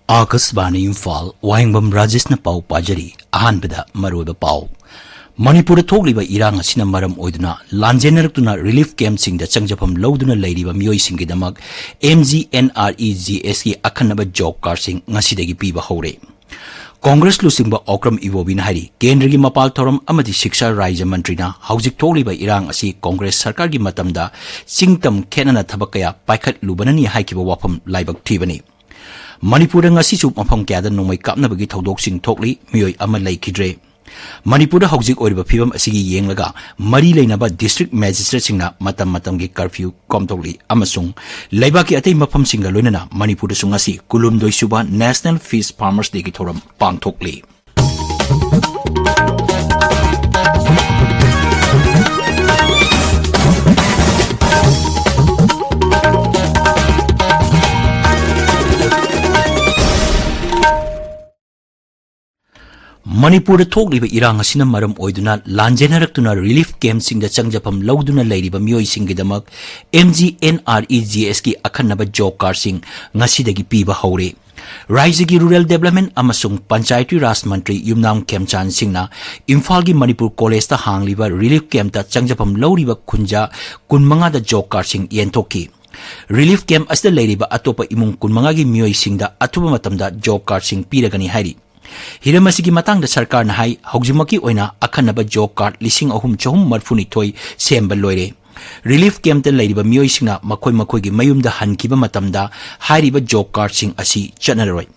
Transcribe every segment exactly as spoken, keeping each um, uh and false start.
ꯑꯥꯀꯥꯁꯕꯥꯅꯤ ꯏꯝꯐꯥꯜ, ꯋꯥꯍꯦꯡꯕꯝ ꯔꯥꯖꯦꯁꯅ ꯄꯥꯎ ꯄꯥꯖꯔꯤ꯫ ꯑꯍꯥꯟꯕꯗ ꯃꯔꯨꯑꯣꯏꯕ ꯄꯥꯎ꯫ ꯃꯅꯤꯄꯨꯔꯗ ꯊꯣꯛꯂꯤꯕ ꯏꯔꯥꯡ ꯑꯁꯤꯅ ꯃꯔꯝ ꯑꯣꯏꯗꯨꯅ ꯂꯥꯟꯖꯦꯟꯅꯔꯛꯇꯨꯅ relief camp ꯁꯤꯡꯗ ꯆꯪꯖꯐꯝ ꯂꯧꯗꯨꯅ ꯂꯩꯔꯤꯕ ꯃꯤꯑꯣꯏꯁꯤꯡꯒꯤꯗꯃꯛ M G N R E G S ꯀꯤ ꯑꯈꯟꯅꯕ job card ꯁꯤꯡ ꯉꯁꯤꯗꯒꯤ ꯄꯤꯕ ꯍꯧꯔꯦ꯫ ꯀꯣꯡꯒ꯭ꯔꯦꯁ ꯂꯨꯆꯤꯡꯕ ꯑꯣꯀ꯭ꯔꯝ ꯏꯕꯣꯕꯤꯅ ꯍꯥꯏꯔꯤ, ꯀꯦꯟꯗ꯭ꯔꯒꯤ ꯃꯄꯥꯜ ꯊꯧꯔꯝ ꯑꯃꯗꯤ ꯁꯤꯛꯁꯥ ꯔꯥꯖ꯭ꯌ ꯃꯟꯇ꯭ꯔꯤꯅ ꯍꯧꯖꯤꯛ ꯊꯣꯛꯂꯤꯕ ꯏꯔꯥꯡ ꯑꯁꯤ ꯀꯣꯡꯒ꯭ꯔꯦꯁ ꯁꯔꯀꯥꯔꯒꯤ ꯃꯇꯝꯗ ꯆꯤꯡꯇꯝ ꯈꯦꯠꯅꯅ ꯊꯕꯛ ꯀꯌꯥ ꯄꯥꯏꯈꯠꯂꯨꯕꯅꯅꯤ ꯍꯥꯏꯈꯤꯕ ꯋꯥꯐꯝ ꯂꯥꯏꯕꯛ ꯊꯤꯕꯅꯤ꯫ ꯃꯅꯤꯄꯨꯔꯗ ꯉꯁꯤꯁꯨ ꯃꯐꯝ ꯀꯌꯥꯗ ꯅꯣꯡꯃꯩ ꯀꯥꯞꯅꯕꯒꯤ ꯊꯧꯗꯣꯛꯁꯤꯡ ꯊꯣꯛꯂꯤ, ꯃꯤꯑꯣꯏ ꯑꯃ ꯂꯩꯈꯤꯗ꯭ꯔꯦ꯫ ꯃꯅꯤꯄꯨꯔꯗ ꯍꯧꯖꯤꯛ ꯑꯣꯏꯔꯤꯕ ꯐꯤꯕꯝ ꯑꯁꯤꯒꯤ ꯌꯦꯡꯂꯒ ꯃꯔꯤ ꯂꯩꯅꯕ district magistrate ꯁꯤꯡꯅ ꯃꯇꯝ ꯃꯇꯝꯒꯤ curfew ꯀꯣꯝꯊꯣꯛꯂꯤ ꯑꯃꯁꯨꯡ ꯂꯩꯕꯥꯛꯀꯤ ꯑꯇꯩ ꯃꯐꯝꯁꯤꯡꯒ ꯂꯣꯏꯅꯅ ꯃꯅꯤꯄꯨꯔꯗꯁꯨ ꯉꯁꯤ ꯀꯨꯟꯍꯨꯝꯗꯣꯏ ꯁꯨꯕ National Fish Farmers Day ꯒꯤ ꯊꯧꯔꯝ ꯄꯥꯡꯊꯣꯛꯂꯤ꯫ ꯃꯅꯤꯄꯨꯔꯗ ꯊꯣꯛꯂꯤꯕ ꯏꯔꯥꯡ ꯑꯁꯤꯅ ꯃꯔꯝ ꯑꯣꯏꯗꯨꯅ ꯂꯥꯟꯖꯦꯟꯅꯔꯛꯇꯨꯅ relief camp ꯁꯤꯡꯗ ꯆꯪꯖꯐꯝ ꯂꯧꯗꯨꯅ ꯂꯩꯔꯤꯕ ꯃꯤꯑꯣꯏꯁꯤꯡꯒꯤꯗꯃꯛ M G N R E G S ꯀꯤ ꯑꯈꯟꯅꯕ job card ꯁꯤꯡ ꯉꯁꯤꯗꯒꯤ ꯄꯤꯕ ꯍꯧꯔꯦ꯫ ꯔꯥꯖ꯭ꯌꯒꯤ Rural Development ꯑꯃꯁꯨꯡ Panchayati Raj ꯃꯟꯇ꯭ꯔꯤ ꯌꯨꯝꯅꯥꯝ ꯈꯦꯝꯆꯥꯟ ꯁꯤꯡꯅ ꯏꯝꯐꯥꯜꯒꯤ ꯃꯅꯤꯄꯨꯔ ꯀꯣꯂꯦꯖꯇ ꯍꯥꯡꯂꯤꯕ relief camp ꯇ ꯆꯪꯖꯐꯝ ꯂꯧꯔꯤꯕ ꯈꯨꯟꯖꯥ ꯀꯨꯟꯃꯉꯥꯗ job card ꯁꯤꯡ ꯌꯦꯟꯊꯣꯛꯈꯤ꯫ Relief camp ꯑꯁꯤꯗ ꯂꯩꯔꯤꯕ ꯑꯇꯣꯞꯄ ꯏꯃꯨꯡ ꯀꯨꯟꯃꯉꯥꯒꯤ ꯃꯤꯑꯣꯏꯁꯤꯡꯗ ꯑꯊꯨꯕ ꯃꯇꯝꯗ job card ꯁꯤꯡ ꯄꯤꯔꯒꯅꯤ ꯍꯥꯏꯔꯤ꯫ ꯍꯤꯔꯝ ꯑꯁꯤꯒꯤ ꯃꯇꯥꯡꯗ ꯁꯔꯀꯥꯔꯅ ꯍꯥꯏ, ꯍꯧꯖꯤꯛꯃꯛꯀꯤ ꯑꯣꯏꯅ ꯑꯈꯟꯅꯕ job card ꯂꯤꯁꯤꯡ ꯑꯍꯨꯝ ꯆꯍꯨꯝ ꯃꯔꯤꯐꯨꯅꯤꯊꯣꯏ ꯁꯦꯝꯕ ꯂꯣꯏꯔꯦ꯫ Relief camp ꯇ ꯂꯩꯔꯤꯕ ꯃꯤꯑꯣꯏꯁꯤꯡꯅ ꯃꯈꯣꯏ ꯃꯈꯣꯏꯒꯤ ꯃꯌꯨꯝꯗ ꯍꯟꯈꯤꯕ ꯃꯇꯝꯗ ꯍꯥꯏꯔꯤꯕ job card ꯁꯤꯡ ꯑꯁꯤ ꯆꯠꯅꯔꯣꯏ꯫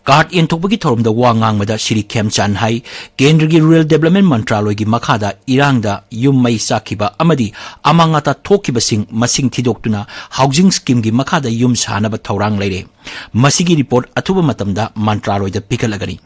Card ꯌꯦꯟꯊꯣꯛꯄꯒꯤ ꯊꯧꯔꯝꯗ ꯋꯥ ꯉꯥꯡꯕꯗ ꯁ꯭ꯔꯤ ꯈꯦꯝꯆꯥꯟ ꯍꯥꯏ, ꯀꯦꯟꯗ꯭ꯔꯒꯤ Rural Development ꯃꯟꯇ꯭ꯔꯥꯂꯣꯏꯒꯤ ꯃꯈꯥꯗ ꯏꯔꯥꯡꯗ ꯌꯨꯝ ꯃꯩ ꯆꯥꯛꯈꯤꯕ ꯑꯃꯗꯤ ꯑꯃꯥꯡ ꯑꯇꯥ ꯊꯣꯛꯈꯤꯕꯁꯤꯡ ꯃꯁꯤꯡ ꯊꯤꯗꯣꯛꯇꯨꯅ housing scheme ꯒꯤ ꯃꯈꯥꯗ ꯌꯨꯝ ꯁꯥꯅꯕ ꯊꯧꯔꯥꯡ ꯂꯩꯔꯦ꯫ ꯃꯁꯤꯒꯤ report ꯑꯊꯨꯕ ꯃꯇꯝꯗ ꯃꯟꯇ꯭ꯔꯥꯂꯣꯏꯗ ꯄꯤꯈꯠꯂꯒꯅꯤ꯫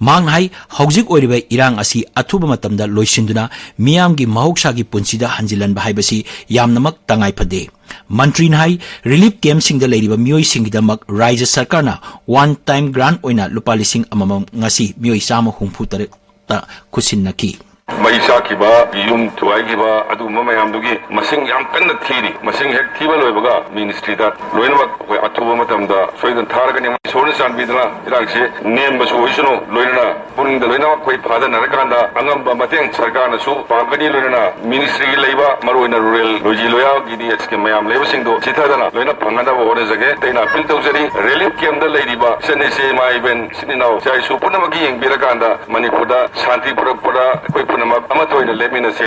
ꯃꯍꯥꯛꯅ ꯍꯥꯏ, ꯍꯧꯖꯤꯛ ꯑꯣꯏꯔꯤꯕ ꯏꯔꯥꯡ ꯑꯁꯤ ꯑꯊꯨꯕ ꯃꯇꯝꯗ ꯂꯣꯏꯁꯤꯟꯗꯨꯅ ꯃꯤꯌꯥꯝꯒꯤ ꯃꯍꯧꯁꯥꯒꯤ ꯄꯨꯟꯁꯤꯗ ꯍꯟꯖꯤꯜꯍꯟꯕ ꯍꯥꯏꯕꯁꯤ ꯌꯥꯝꯅꯃꯛ ꯇꯉꯥꯏ ꯐꯗꯦ꯫ ꯃꯟꯇ꯭ꯔꯤꯅ ꯍꯥꯏ, relief camp ꯁꯤꯡꯗ ꯂꯩꯔꯤꯕ ꯃꯤꯑꯣꯏꯁꯤꯡꯒꯤꯗꯃꯛ ꯔꯥꯖ꯭ꯌ ꯁꯔꯀꯥꯔꯅ one time grant ꯑꯣꯏꯅ ꯂꯨꯄꯥ ꯂꯤꯁꯤꯡ ꯑꯃꯃꯝ ꯉꯁꯤ ꯃꯤꯑꯣꯏ ꯆꯥꯝꯃ ꯍꯨꯝꯐꯨ ꯇꯔꯦꯠꯇ ꯈꯨꯠꯁꯤꯟꯅꯈꯤ꯫ ꯃꯩ ꯆꯥꯛꯈꯤꯕ, ꯌꯨꯝ ꯊꯨꯒꯥꯏꯈꯤꯕ, ꯑꯗꯨꯒꯨꯝꯕ ꯃꯌꯥꯝꯗꯨꯒꯤ ꯃꯁꯤꯡ ꯌꯥꯝ ꯀꯟꯅ ꯊꯤꯔꯤ꯫ ꯃꯁꯤꯡ ꯍꯦꯛ ꯊꯤꯕ ꯂꯣꯏꯕꯒ ꯃꯤꯅꯤꯁꯇ꯭ꯔꯤꯗ ꯂꯣꯏꯅꯃꯛ ꯑꯩꯈꯣꯏ ꯑꯊꯨꯕ ꯃꯇꯝꯗ ꯁꯣꯏꯗꯅ ꯊꯥꯔꯒꯅꯤ꯫ ꯏꯁꯣꯔꯅ ꯆꯥꯟꯕꯤꯗꯨꯅ ꯏꯔꯥꯡꯁꯦ ꯅꯦꯝꯕꯁꯨ ꯑꯣꯏꯁꯅꯨ, ꯂꯣꯏꯅꯅ ꯄꯨꯛꯅꯤꯡꯗ ꯂꯣꯏꯅꯃꯛ ꯑꯩꯈꯣꯏ ꯐꯥꯗꯅꯔꯀꯥꯟꯗ ꯑꯉꯝꯕ ꯃꯇꯦꯡ ꯁꯔꯀꯥꯔꯅꯁꯨ ꯄꯥꯡꯒꯅꯤ꯫ ꯂꯣꯏꯅꯅ ꯃꯤꯅꯤꯁꯇ꯭ꯔꯤꯒꯤ ꯂꯩꯕ, ꯃꯔꯨꯑꯣꯏꯅ ꯔꯨꯔꯦꯜ ꯂꯣꯏꯖꯤ ꯂꯣꯌꯥꯒꯤꯗꯤ ꯃꯌꯥꯝ ꯂꯩꯕꯁꯤꯡꯗꯣ ꯆꯤꯊꯗꯅ ꯂꯣꯏꯅ ꯐꯪꯅꯅꯕ ꯍꯣꯠꯅꯖꯒꯦ꯫ ꯑꯩꯅ ꯑꯄꯤꯜ ꯇꯧꯖꯔꯤ, ꯔꯤꯂꯤꯐ ꯀꯦꯝꯞꯇ ꯂꯩꯔꯤꯕ ꯏꯆꯟ ꯏꯆꯦ, ꯏꯃꯥ ꯏꯕꯦꯟ, ꯏꯆꯤꯟ ꯏꯅꯥꯎ, ꯏꯆꯥ ꯏꯁꯨ ꯄꯨꯝꯅꯃꯛꯀꯤ ꯌꯦꯡꯕꯤꯔꯀꯥꯟꯗ ꯃꯅꯤꯄꯨꯔꯗ ꯁꯥꯟꯇꯤ ꯄꯨꯔꯛꯄꯗ ꯑꯩꯈꯣꯏ ꯄꯨꯝꯅꯃꯛ ꯑꯃꯠꯇ ꯑꯣꯏꯅ ꯂꯦꯞꯃꯤꯟꯅꯁꯤ꯫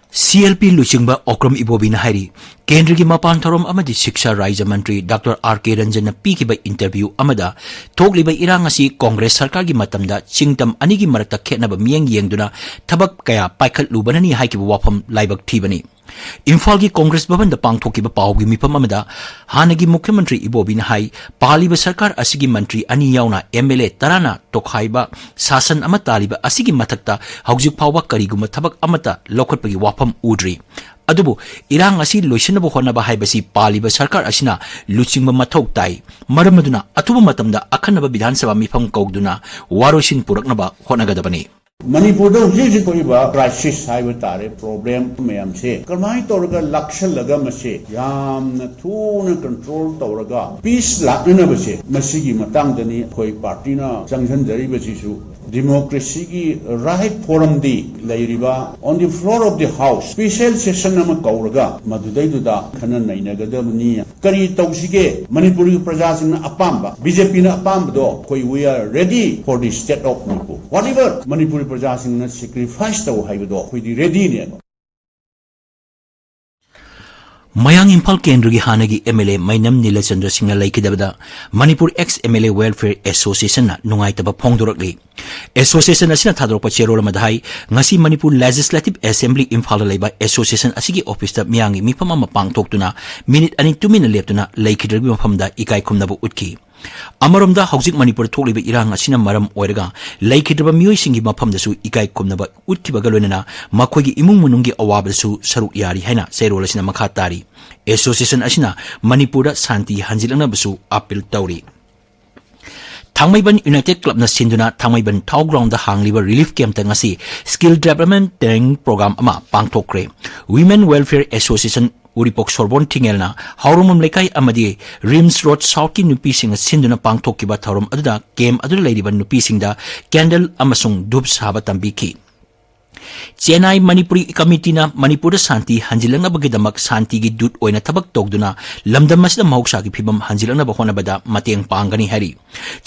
ꯁꯤ ꯑꯦꯜ ꯄꯤ ꯂꯨꯆꯤꯡꯕ ꯑꯣꯀ꯭ꯔꯝ ꯏꯕꯣꯕꯤꯅ ꯍꯥꯏꯔꯤ, ꯀꯦꯟꯗ꯭ꯔꯒꯤ ꯃꯄꯥꯟ ꯊꯧꯔꯝ ꯑꯃꯗꯤ ꯁꯤꯛꯁꯥ ꯔꯥꯖ꯭ꯌ ꯃꯟꯇ꯭ꯔꯤ ꯗꯥꯛꯇꯔ ꯑꯥꯔ ꯀꯦ ꯔꯟꯖꯟꯅ ꯄꯤꯈꯤꯕ ꯏꯟꯇꯔꯚ꯭ꯌꯨ ꯑꯃꯗ ꯊꯣꯛꯂꯤꯕ ꯏꯔꯥꯡ ꯑꯁꯤ ꯀꯣꯡꯒ꯭ꯔꯦꯁ ꯁꯔꯀꯥꯔꯒꯤ ꯃꯇꯝꯗ ꯆꯤꯡꯇꯝ ꯑꯅꯤꯒꯤ ꯃꯔꯛꯇ ꯈꯦꯠꯅꯕ ꯃꯤꯠꯌꯦꯡ ꯌꯦꯡꯗꯨꯅ ꯊꯕꯛ ꯀꯌꯥ ꯄꯥꯏꯈꯠꯂꯨꯕꯅꯅꯤ ꯍꯥꯏꯈꯤꯕ ꯋꯥꯐꯝ ꯂꯥꯏꯕꯛ ꯊꯤꯕꯅꯤ꯫ ꯏꯝꯐꯥꯜꯒꯤ ꯀꯣꯡꯒ꯭ꯔꯦꯁ ꯚꯕꯟꯗ ꯄꯥꯡꯊꯣꯛꯈꯤꯕ ꯄꯥꯎꯒꯤ ꯃꯤꯐꯝ ꯑꯃꯗ ꯍꯥꯟꯅꯒꯤ ꯃꯨꯈ꯭ꯌ ꯃꯟꯇ꯭ꯔꯤ ꯏꯕꯣꯕꯤꯅ ꯍꯥꯏ, ꯄꯥꯜꯂꯤꯕ ꯁꯔꯀꯥꯔ ꯑꯁꯤꯒꯤ ꯃꯟꯇ꯭ꯔꯤ ꯑꯅꯤ ꯌꯥꯎꯅ ꯑꯦꯝ ꯑꯦꯜ ꯑꯦ ꯇꯔꯥꯅ ꯇꯣꯈꯥꯏꯕ ꯁꯥꯁꯟ ꯑꯃ ꯇꯥꯜꯂꯤꯕ ꯑꯁꯤꯒꯤ ꯃꯊꯛꯇ ꯍꯧꯖꯤꯛ ꯐꯥꯎꯕ ꯀꯔꯤꯒꯨꯝꯕ ꯊꯕꯛ ꯑꯃꯠꯇ ꯂꯧꯈꯠꯄꯒꯤ ꯋꯥꯐꯝ ꯎꯗ꯭ꯔꯤ꯫ ꯑꯗꯨꯕꯨ ꯏꯔꯥꯡ ꯑꯁꯤ ꯂꯣꯏꯁꯤꯟꯅꯕ ꯍꯣꯠꯅꯕ ꯍꯥꯏꯕꯁꯤ ꯄꯥꯜꯂꯤꯕ ꯁꯔꯀꯥꯔ ꯑꯁꯤꯅ ꯂꯨꯆꯤꯡꯕ ꯃꯊꯧ ꯇꯥꯏ꯫ ꯃꯔꯝ ꯑꯗꯨꯅ ꯑꯊꯨꯕ ꯃꯇꯝꯗ ꯑꯈꯟꯅꯕ ꯕꯤꯙꯥꯟ ꯁꯚꯥ ꯃꯤꯐꯝ ꯀꯧꯗꯨꯅ ꯋꯥꯔꯣꯏꯁꯤꯟ ꯄꯨꯔꯛꯅꯕ ꯍꯣꯠꯅꯒꯗꯕꯅꯤ꯫ ꯃꯅꯤꯄꯨꯔꯗ ꯍꯧꯖꯤꯛ ꯍꯧꯖꯤꯛ ꯊꯣꯛꯏꯕ ꯀ꯭ꯔꯥꯏꯁꯤꯁ ꯍꯥꯏꯕ ꯇꯥꯔꯦ, ꯄ꯭ꯔꯣꯕ꯭ꯂꯦꯝ ꯃꯌꯥꯝꯁꯦ ꯀꯔꯝꯍꯥꯏꯅ ꯇꯧꯔꯒ ꯂꯥꯛꯁꯜꯂꯒ ꯃꯁꯦ ꯌꯥꯝꯅ ꯊꯨꯅ ꯀꯟꯇ꯭ꯔꯣꯜ ꯇꯧꯔꯒ ꯄꯤꯁ ꯂꯥꯛꯅꯅꯕꯁꯦ, ꯃꯁꯤꯒꯤ ꯃꯇꯥꯡꯗꯅꯤ ꯑꯩꯈꯣꯏ ꯄꯥꯔꯇꯤꯅ ꯆꯪꯁꯤꯟꯖꯔꯤꯕꯁꯤꯁꯨ꯫ ꯗꯤꯃꯣꯀ꯭ꯔꯦꯁꯤꯒꯤ ꯔꯥꯏꯠ ꯐꯣꯔꯝꯗꯤ ꯂꯩꯔꯤꯕ on the floor of the house special session ꯑꯃ ꯀꯧꯔꯒ ꯃꯗꯨꯗꯩꯗꯨꯗ ꯈꯟꯅ ꯅꯩꯅꯒꯗꯕꯅꯤ꯫ ꯀꯔꯤ ꯇꯧꯁꯤꯒꯦ? ꯃꯅꯤꯄꯨꯔꯒꯤ ꯄ꯭ꯔꯖꯥꯁꯤꯡꯅ ꯑꯄꯥꯝꯕ, ꯕꯤ ꯖꯦ ꯄꯤꯅ ꯑꯄꯥꯝꯕꯗꯣ ꯑꯩꯈꯣꯏ we are ready for the state of Manipur꯫ Whatever Manipuri ꯄ꯭ꯔꯖꯥꯁꯤꯡꯅ ꯁꯦꯀ꯭ꯔꯤꯐꯥꯏꯁ ꯇꯧ ꯍꯥꯏꯕꯗꯣ ꯑꯩꯈꯣꯏꯗꯤ ꯔꯦꯗꯤꯅꯦꯕ꯫ ꯃꯌꯥꯡ ꯏꯝꯐꯥꯜ ꯀꯦꯟꯗ꯭ꯔꯒꯤ ꯍꯥꯟꯅꯒꯤ ꯑꯦꯝ ꯑꯦꯜ ꯑꯦ ꯃꯩꯅꯝ ꯅꯤꯂꯆꯟꯗ꯭ꯔ ꯁꯤꯡꯅ ꯂꯩꯈꯤꯗꯕꯗ Manipur ex M L A welfare ꯑꯦꯁꯣꯁꯤꯌꯦꯁꯟꯅ ꯅꯨꯡꯉꯥꯏꯇꯕ ꯐꯣꯡꯗꯣꯔꯛꯂꯤ꯫ ꯑꯦꯁꯣꯁꯤꯌꯦꯁꯟ ꯑꯁꯤꯅ ꯊꯥꯗꯣꯔꯛꯄ ꯆꯦꯔꯣꯜ ꯑꯃꯗ ꯍꯥꯏ, ꯉꯁꯤ ꯃꯅꯤꯄꯨꯔ ꯂꯦꯖꯤꯁꯂꯦꯇꯤꯚ ꯑꯦꯁꯦꯝꯕ꯭ꯂꯤ ꯏꯝꯐꯥꯜꯗ ꯂꯩꯕ ꯑꯦꯁꯣꯁꯤꯌꯦꯁꯟ ꯑꯁꯤꯒꯤ ꯑꯣꯐꯤꯁꯇ ꯃꯤꯌꯥꯝꯒꯤ ꯃꯤꯐꯝ ꯑꯃ ꯄꯥꯡꯊꯣꯛꯇꯨꯅ ꯃꯤꯅꯤꯠ ꯑꯅꯤ ꯇꯨꯃꯤꯟꯅ ꯂꯦꯞꯇꯨꯅ ꯂꯩꯈꯤꯗ꯭ꯔꯕꯒꯤ ꯃꯐꯝꯗ ꯏꯀꯥꯏ ꯈꯨꯝꯅꯕ ꯎꯠꯈꯤ꯫ ꯑꯃꯔꯣꯝꯗ ꯍꯧꯖꯤꯛ ꯃꯅꯤꯄꯨꯔꯗ ꯊꯣꯛꯂꯤꯕ ꯏꯔꯥꯡ ꯑꯁꯤꯅ ꯃꯔꯝ ꯑꯣꯏꯔꯒ ꯂꯩꯈꯤꯗ꯭ꯔꯕ ꯃꯤꯑꯣꯏꯁꯤꯡꯒꯤ ꯃꯐꯝꯗꯁꯨ ꯏꯀꯥꯏ ꯈꯨꯝꯅꯕ ꯎꯠꯈꯤꯕꯒ ꯂꯣꯏꯅꯅ ꯃꯈꯣꯏꯒꯤ ꯏꯃꯨꯡ ꯃꯅꯨꯡꯒꯤ ꯑꯋꯥꯕꯗꯁꯨ ꯁꯔꯨꯛ ꯌꯥꯔꯤ ꯍꯥꯏꯅ ꯆꯦꯔꯣꯜ ꯑꯁꯤꯅ ꯃꯈꯥ ꯇꯥꯔꯤ꯫ ꯑꯦꯁꯣꯁꯤꯌꯦꯁꯟ ꯑꯁꯤꯅ ꯃꯅꯤꯄꯨꯔꯗ ꯁꯥꯟꯇꯤ ꯍꯟꯖꯤꯜꯂꯛꯅꯕꯁꯨ ꯑꯥꯄꯤꯜ ꯇꯧꯔꯤ꯫ ꯊꯥꯡꯃꯩꯕꯟ ꯌꯨꯅꯥꯏꯇꯦꯗ ꯀ꯭ꯂꯕꯅ ꯁꯤꯟꯗꯨꯅ ꯊꯥꯡꯃꯩꯕꯟ ꯊꯥꯎ ꯒ꯭ꯔꯥꯎꯟꯗ ꯍꯥꯡꯂꯤꯕ ꯔꯤꯂꯤꯐ ꯀꯦꯝꯞꯇ ꯉꯁꯤ ꯁ꯭ꯀꯤꯜ ꯗꯤꯕ꯭ꯂꯞꯃꯦꯟ ꯇ꯭ꯔꯦꯅꯤꯡ ꯄ꯭ꯔꯣꯒ꯭ꯔꯥꯝ ꯑꯃ ꯄꯥꯡꯊꯣꯛꯈ꯭ꯔꯦ꯫ ꯋꯤꯃꯦꯟ ꯋꯦꯜꯐꯤꯌꯔ ꯑꯦꯁꯣꯁꯤꯌꯦꯁꯟ ꯎꯔꯤꯄꯣꯛ ꯁꯣꯔꯕꯣꯟ ꯊꯤꯡꯉꯦꯜꯅ ꯍꯥꯎꯔꯣꯡꯕꯝ ꯂꯩꯀꯥꯏ ꯑꯃꯗꯤ ꯔꯤꯝꯁ ꯔꯣꯗ ꯁꯥꯎꯠꯀꯤ ꯅꯨꯄꯤꯁꯤꯡꯅ ꯁꯤꯟꯗꯨꯅ ꯄꯥꯡꯊꯣꯛꯈꯤꯕ ꯊꯧꯔꯝ ꯑꯗꯨꯗ ꯀꯦꯝꯞ ꯑꯗꯨꯗ ꯂꯩꯔꯤꯕ ꯅꯨꯄꯤꯁꯤꯡꯗ ꯀꯦꯟꯗꯜ ꯑꯃꯁꯨꯡ ꯙꯨꯞ ꯁꯥꯕ ꯇꯝꯕꯤꯈꯤ꯫ ꯆꯦꯟꯅꯥꯏ ꯃꯅꯤꯄꯨꯔꯤ ꯀꯃꯤꯇꯤꯅ ꯃꯅꯤꯄꯨꯔꯗ ꯁꯥꯟꯇꯤ ꯍꯟꯖꯤꯜꯂꯛꯅꯕꯒꯤꯗꯃꯛ ꯁꯥꯟꯇꯤꯒꯤ ꯗꯨꯠ ꯑꯣꯏꯅ ꯊꯕꯛ ꯇꯧꯗꯨꯅ ꯂꯝꯗꯝ ꯑꯁꯤꯗ ꯃꯍꯧꯁꯥꯒꯤ ꯐꯤꯕꯝ ꯍꯟꯖꯤꯜꯂꯛꯅꯕ ꯍꯣꯠꯅꯕꯗ ꯃꯇꯦꯡ ꯄꯥꯡꯒꯅꯤ ꯍꯥꯏꯔꯤ꯫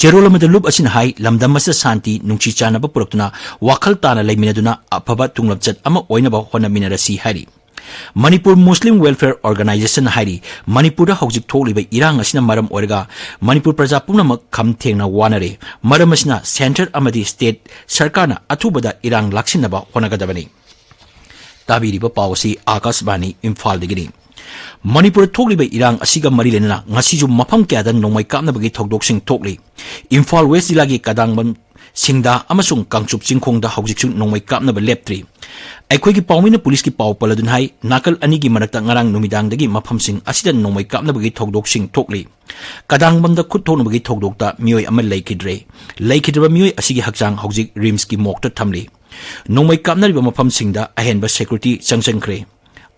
ꯆꯦꯔꯣꯜ ꯑꯃꯗ ꯂꯨꯞ ꯑꯁꯤꯅ ꯍꯥꯏ, ꯂꯝꯗꯝ ꯑꯁꯤꯗ ꯁꯥꯟꯇꯤ, ꯅꯨꯡꯁꯤ ꯆꯥꯟꯅꯕ ꯄꯨꯔꯛꯇꯨꯅ ꯋꯥꯈꯜ ꯇꯥꯅ ꯂꯩꯃꯤꯟꯅꯗꯨꯅ ꯑꯐꯕ ꯇꯨꯡꯂꯝꯆꯠ ꯑꯃ ꯑꯣꯏꯅꯕ ꯍꯣꯠꯅꯃꯤꯟꯅꯔꯁꯤ ꯍꯥꯏꯔꯤ꯫ ꯃꯅꯤꯄꯨꯔ ꯃꯨꯁꯂꯤꯝ ꯋꯦꯜꯐꯤꯌꯔ ꯑꯣꯔꯒꯅꯥꯏꯖꯦꯁꯟ ꯍꯥꯏꯔꯤ, ꯃꯅꯤꯄꯨꯔꯗ ꯍꯧꯖꯤꯛ ꯊꯣꯛꯂꯤꯕ ꯏꯔꯥꯡ ꯑꯁꯤꯅ ꯃꯔꯝ ꯑꯣꯏꯔꯒ ꯃꯅꯤꯄꯨꯔ ꯄ꯭ꯔꯖꯥ ꯄꯨꯝꯅꯃꯛ ꯈꯝ ꯊꯦꯡꯅ ꯋꯥꯅꯔꯦ꯫ ꯃꯔꯝ ꯑꯁꯤꯅ ꯁꯦꯟꯇꯔ ꯑꯃꯗꯤ ꯁ꯭ꯇꯦꯠ ꯁꯔꯀꯥꯔꯅ ꯑꯊꯨꯕꯗ ꯏꯔꯥꯡ ꯂꯥꯛꯁꯤꯟꯅꯕ ꯍꯣꯠꯅꯒꯗꯕꯅꯤ꯫ ꯇꯥꯕꯤꯔꯤꯕ ꯄꯥꯎ ꯑꯁꯤ ꯑꯥꯀꯥꯁꯕꯥꯅꯤ ꯏꯝꯐꯥꯜꯗꯒꯤꯅꯤ꯫ ꯃꯅꯤꯄꯨꯔꯗ ꯊꯣꯛꯂꯤꯕ ꯏꯔꯥꯡ ꯑꯁꯤꯒ ꯃꯔꯤ ꯂꯩꯅꯅ ꯉꯁꯤꯁꯨ ꯃꯐꯝ ꯀꯌꯥꯗ ꯅꯣꯡꯃꯩ ꯀꯥꯞꯅꯕꯒꯤ ꯊꯧꯗꯣꯛꯁꯤꯡ ꯊꯣꯛꯂꯤ꯫ ꯏꯝꯐꯥꯜ ꯋꯦꯁ ꯖꯤꯂꯥꯒꯤ ꯀꯗꯥꯡꯕꯝ, ꯁꯤꯡꯗꯥ ꯑꯃꯁꯨꯡ ꯀꯥꯡꯆꯨꯞ ꯆꯤꯡꯈꯣꯡꯗ ꯍꯧꯖꯤꯛꯁꯨ ꯅꯣꯡꯃꯩ ꯀꯥꯞꯅꯕ ꯂꯦꯞꯇ꯭ꯔꯤ꯫ ꯑꯩꯈꯣꯏꯒꯤ ꯄꯥꯎꯃꯤꯅ ꯄꯨꯂꯤꯁꯀꯤ ꯄꯥꯎ ꯄꯜꯂꯗꯨꯅ ꯍꯥꯏ, ꯅꯥꯀꯜ ꯑꯅꯤꯒꯤ ꯃꯔꯛꯇ ꯉꯔꯥꯡ ꯅꯨꯃꯤꯗꯥꯡꯗꯒꯤ ꯃꯐꯝꯁꯤꯡ ꯑꯁꯤꯗ ꯅꯣꯡꯃꯩ ꯀꯥꯞꯅꯕꯒꯤ ꯊꯧꯗꯣꯛꯁꯤꯡ ꯊꯣꯛꯂꯤ꯫ ꯀꯗꯥꯡꯕꯝꯗ ꯈꯨꯠ ꯊꯣꯛꯅꯕꯒꯤ ꯊꯧꯗꯣꯛꯇ ꯃꯤꯑꯣꯏ ꯑꯃ ꯂꯩꯈꯤꯗ꯭ꯔꯦ꯫ ꯂꯩꯈꯤꯗ꯭ꯔꯕ ꯃꯤꯑꯣꯏ ꯑꯁꯤꯒꯤ ꯍꯛꯆꯥꯡ ꯍꯧꯖꯤꯛ ꯔꯤꯝꯁꯀꯤ ꯃꯣꯔꯒꯇ ꯊꯝꯂꯤ꯫ ꯅꯣꯡꯃꯩ ꯀꯥꯞꯅꯔꯤꯕ ꯃꯐꯝꯁꯤꯡꯗ ꯑꯍꯦꯟꯕ ꯁꯦꯀ꯭ꯌꯨꯔꯤꯇꯤ ꯆꯪꯁꯤꯟꯈ꯭ꯔꯦ꯫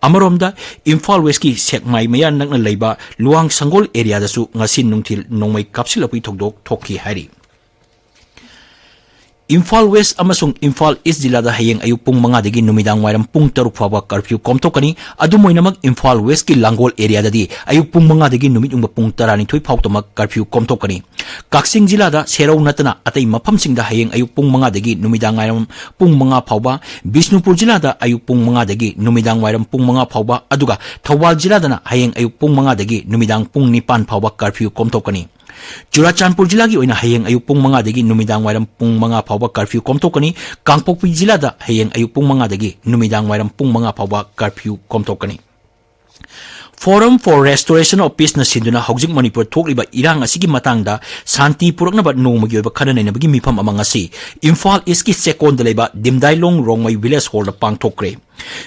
ꯑꯃꯔꯣꯝꯗ, ꯏꯝꯐꯥꯜ ꯋꯦꯁꯀꯤ ꯁꯦꯛꯃꯥꯏ ꯃꯌꯥ ꯅꯛꯅ ꯂꯩꯕ ꯂꯨꯋꯥꯡ ꯁꯪꯒꯣꯜ ꯑꯦꯔꯤꯌꯥꯗꯁꯨ ꯉꯁꯤ ꯅꯨꯡꯊꯤꯜ ꯅꯣꯡꯃꯩ ꯀꯥꯞꯁꯤꯜꯂꯛꯄꯒꯤ ꯊꯧꯗꯣꯛ ꯊꯣꯛꯈꯤ ꯍꯥꯏꯔꯤ꯫ ꯏꯝꯐꯥꯜ ꯋꯦꯁ ꯑꯃꯁꯨꯡ ꯏꯝꯐꯥꯜ ꯏꯁ ꯖꯤꯂꯥꯗ ꯍꯌꯦꯡ ꯑꯌꯨꯛ ꯄꯨꯡ ꯃꯉꯥꯗꯒꯤ ꯅꯨꯃꯤꯗꯥꯡ ꯋꯥꯏꯔꯝ ꯄꯨꯡ ꯇꯔꯨꯛ ꯐꯥꯎꯕ ꯀꯔꯐ꯭ꯌꯨ ꯀꯣꯝꯊꯣꯛꯀꯅꯤ꯫ ꯑꯗꯨꯝ ꯑꯣꯏꯅꯃꯛ, ꯏꯝꯐꯥꯜ ꯋꯦꯁꯀꯤ ꯂꯥꯡꯒꯣꯜ ꯑꯦꯔꯤꯌꯥꯗꯗꯤ ꯑꯌꯨꯛ ꯄꯨꯡ ꯃꯉꯥꯗꯒꯤ ꯅꯨꯃꯤꯠ ꯌꯨꯡꯕ ꯄꯨꯡ ꯇꯔꯥꯅꯤꯊꯣꯏ ꯐꯥꯎꯗꯃꯛ ꯀꯔꯐ꯭ꯌꯨ ꯀꯣꯝꯊꯣꯛꯀꯅꯤ꯫ ꯀꯛꯆꯤꯡ ꯖꯤꯂꯥꯗ ꯁꯦꯔꯧ ꯅꯠꯇꯅ ꯑꯇꯩ ꯃꯐꯝꯁꯤꯡꯗ ꯍꯌꯦꯡ ꯑꯌꯨꯛ ꯄꯨꯡ ꯃꯉꯥꯗꯒꯤ ꯅꯨꯃꯤꯗꯥꯡ ꯋꯥꯏꯔꯝ ꯄꯨꯡ ꯃꯉꯥ ꯐꯥꯎꯕ, ꯕꯤꯁꯅꯨꯄꯨꯔ ꯖꯤꯂꯥꯗ ꯑꯌꯨꯛ ꯄꯨꯡ ꯃꯉꯥꯗꯒꯤ ꯅꯨꯃꯤꯗꯥꯡ ꯋꯥꯏꯔꯝ ꯄꯨꯡ ꯃꯉꯥ ꯐꯥꯎꯕ, ꯑꯗꯨꯒ ꯊꯧꯕꯥꯜ ꯖꯤꯂꯥꯗꯅ ꯍꯌꯦꯡ ꯑꯌꯨꯛ ꯄꯨꯡ ꯃꯉꯥꯗꯒꯤ ꯅꯨꯃꯤꯗꯥꯡ ꯄꯨꯡ ꯅꯤꯄꯥꯟ ꯐꯥꯎꯕ ꯀꯔꯐ꯭ꯌꯨ ꯀꯣꯝꯊꯣꯛꯀꯅꯤ꯫ ꯆꯨꯔꯥꯆꯥꯟꯄꯨꯔ ꯖꯤꯂꯥꯒꯤ ꯑꯣꯏꯅ ꯍꯌꯦꯡ ꯑꯌꯨꯛ ꯄꯨꯡ ꯃꯉꯥꯗꯒꯤ ꯅꯨꯃꯤꯗꯥꯡ ꯋꯥꯏꯔꯝ ꯄꯨꯡ ꯃꯉꯥ ꯐꯥꯎꯕ ꯀꯔꯐ꯭ꯌꯨ ꯀꯣꯝꯊꯣꯛꯀꯅꯤ꯫ ꯀꯥꯡꯄꯣꯛꯄꯤ ꯖꯤꯂꯥꯗ ꯍꯌꯦꯡ ꯑꯌꯨꯛ ꯄꯨꯡ ꯃꯉꯥꯗꯒꯤ ꯅꯨꯃꯤꯗꯥꯡ ꯋꯥꯏꯔꯝ ꯄꯨꯡ ꯃꯉꯥ ꯐꯥꯎꯕ curfew ꯀꯣꯝꯊꯣꯛꯀꯅꯤ꯫ Forum for Restoration of Peace ꯅ ꯁꯤꯟꯗꯨꯅ ꯍꯧꯖꯤꯛ ꯃꯅꯤꯄꯨꯔ ꯊꯣꯛꯂꯤꯕ ꯏꯔꯥꯡ ꯑꯁꯤꯒꯤ ꯃꯇꯥꯡꯗ ꯁꯥꯟꯇꯤ ꯄꯨꯔꯛꯅꯕ ꯅꯣꯡꯃꯒꯤ ꯑꯣꯏꯕ ꯈꯟꯅ ꯅꯩꯅꯕꯒꯤ ꯃꯤꯐꯝ ꯑꯃ ꯉꯁꯤ ꯏꯝꯐꯥꯜ ꯏꯁꯀꯤ ꯆꯦꯛꯀꯣꯟꯗ ꯂꯩꯕ ꯗꯤꯝꯗꯥꯏꯂꯣꯡ ꯔꯣꯡꯃꯩ ꯚꯤꯂꯦꯖ ꯍꯣꯜꯗ ꯄꯥꯡꯊꯣꯛꯈ꯭ꯔꯦ꯫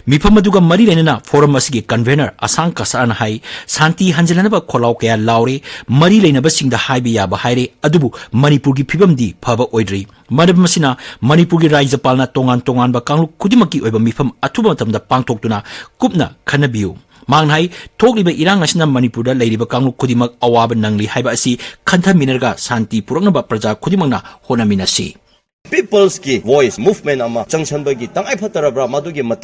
ꯃꯤꯐꯝ ꯑꯗꯨꯒ ꯃꯔꯤ ꯂꯩꯅꯅ ꯐꯣꯔꯝ ꯑꯁꯤꯒꯤ ꯀꯟꯚꯦꯅꯔ ꯑꯁꯥꯡ ꯀꯁꯥꯔꯅ ꯍꯥꯏ, ꯁꯥꯟꯇꯤ ꯍꯟꯖꯤꯜꯅꯅꯕ ꯈꯣꯜꯂꯥꯎ ꯀꯌꯥ ꯂꯥꯎꯔꯦ, ꯃꯔꯤ ꯂꯩꯅꯕꯁꯤꯡꯗ ꯍꯥꯏꯕ ꯌꯥꯕ ꯍꯥꯏꯔꯦ, ꯑꯗꯨꯕꯨ ꯃꯅꯤꯄꯨꯔꯒꯤ ꯐꯤꯕꯝꯗꯤ ꯐꯕ ꯑꯣꯏꯗ꯭ꯔꯤ꯫ ꯃꯔꯝ ꯑꯁꯤꯅ ꯃꯅꯤꯄꯨꯔꯒꯤ ꯔꯥꯖ꯭ꯌꯄꯥꯜꯅ ꯇꯣꯉꯥꯟ ꯇꯣꯉꯥꯟꯕ ꯀꯥꯡꯂꯨꯞ ꯈꯨꯗꯤꯡꯃꯛꯀꯤ ꯑꯣꯏꯕ ꯃꯤꯐꯝ ꯑꯊꯨꯕ ꯃꯇꯝꯗ ꯄꯥꯡꯊꯣꯛꯇꯨꯅ ꯀꯨꯞꯅ ꯈꯟꯅꯕꯤꯌꯨ꯫ ꯃꯍꯥꯛꯅ ꯍꯥꯏ, ꯊꯣꯛꯂꯤꯕ ꯏꯔꯥꯡ ꯑꯁꯤꯅ ꯃꯅꯤꯄꯨꯔꯗ ꯂꯩꯔꯤꯕ ꯀꯥꯡꯂꯨꯞ ꯈꯨꯗꯤꯡꯃꯛ ꯑꯋꯥꯕ ꯅꯪꯂꯤ ꯍꯥꯏꯕ ꯑꯁꯤ ꯈꯟꯊꯃꯤꯟꯅꯔꯒ ꯁꯥꯟꯇꯤ ꯄꯨꯔꯛꯅꯕ ꯄ꯭ꯔꯖꯥ ꯈꯨꯗꯤꯡꯃꯛꯅ ꯍꯣꯠꯅꯃꯤꯟꯅꯁꯤ꯫ People's ꯀꯤ voice movement ꯑꯃ ꯆꯪꯁꯟꯕꯒꯤ ꯇꯉꯥꯏ ꯐꯠꯇꯔꯕ꯭ꯔꯥ? ꯃꯗꯨꯒꯤ ꯃꯇꯝ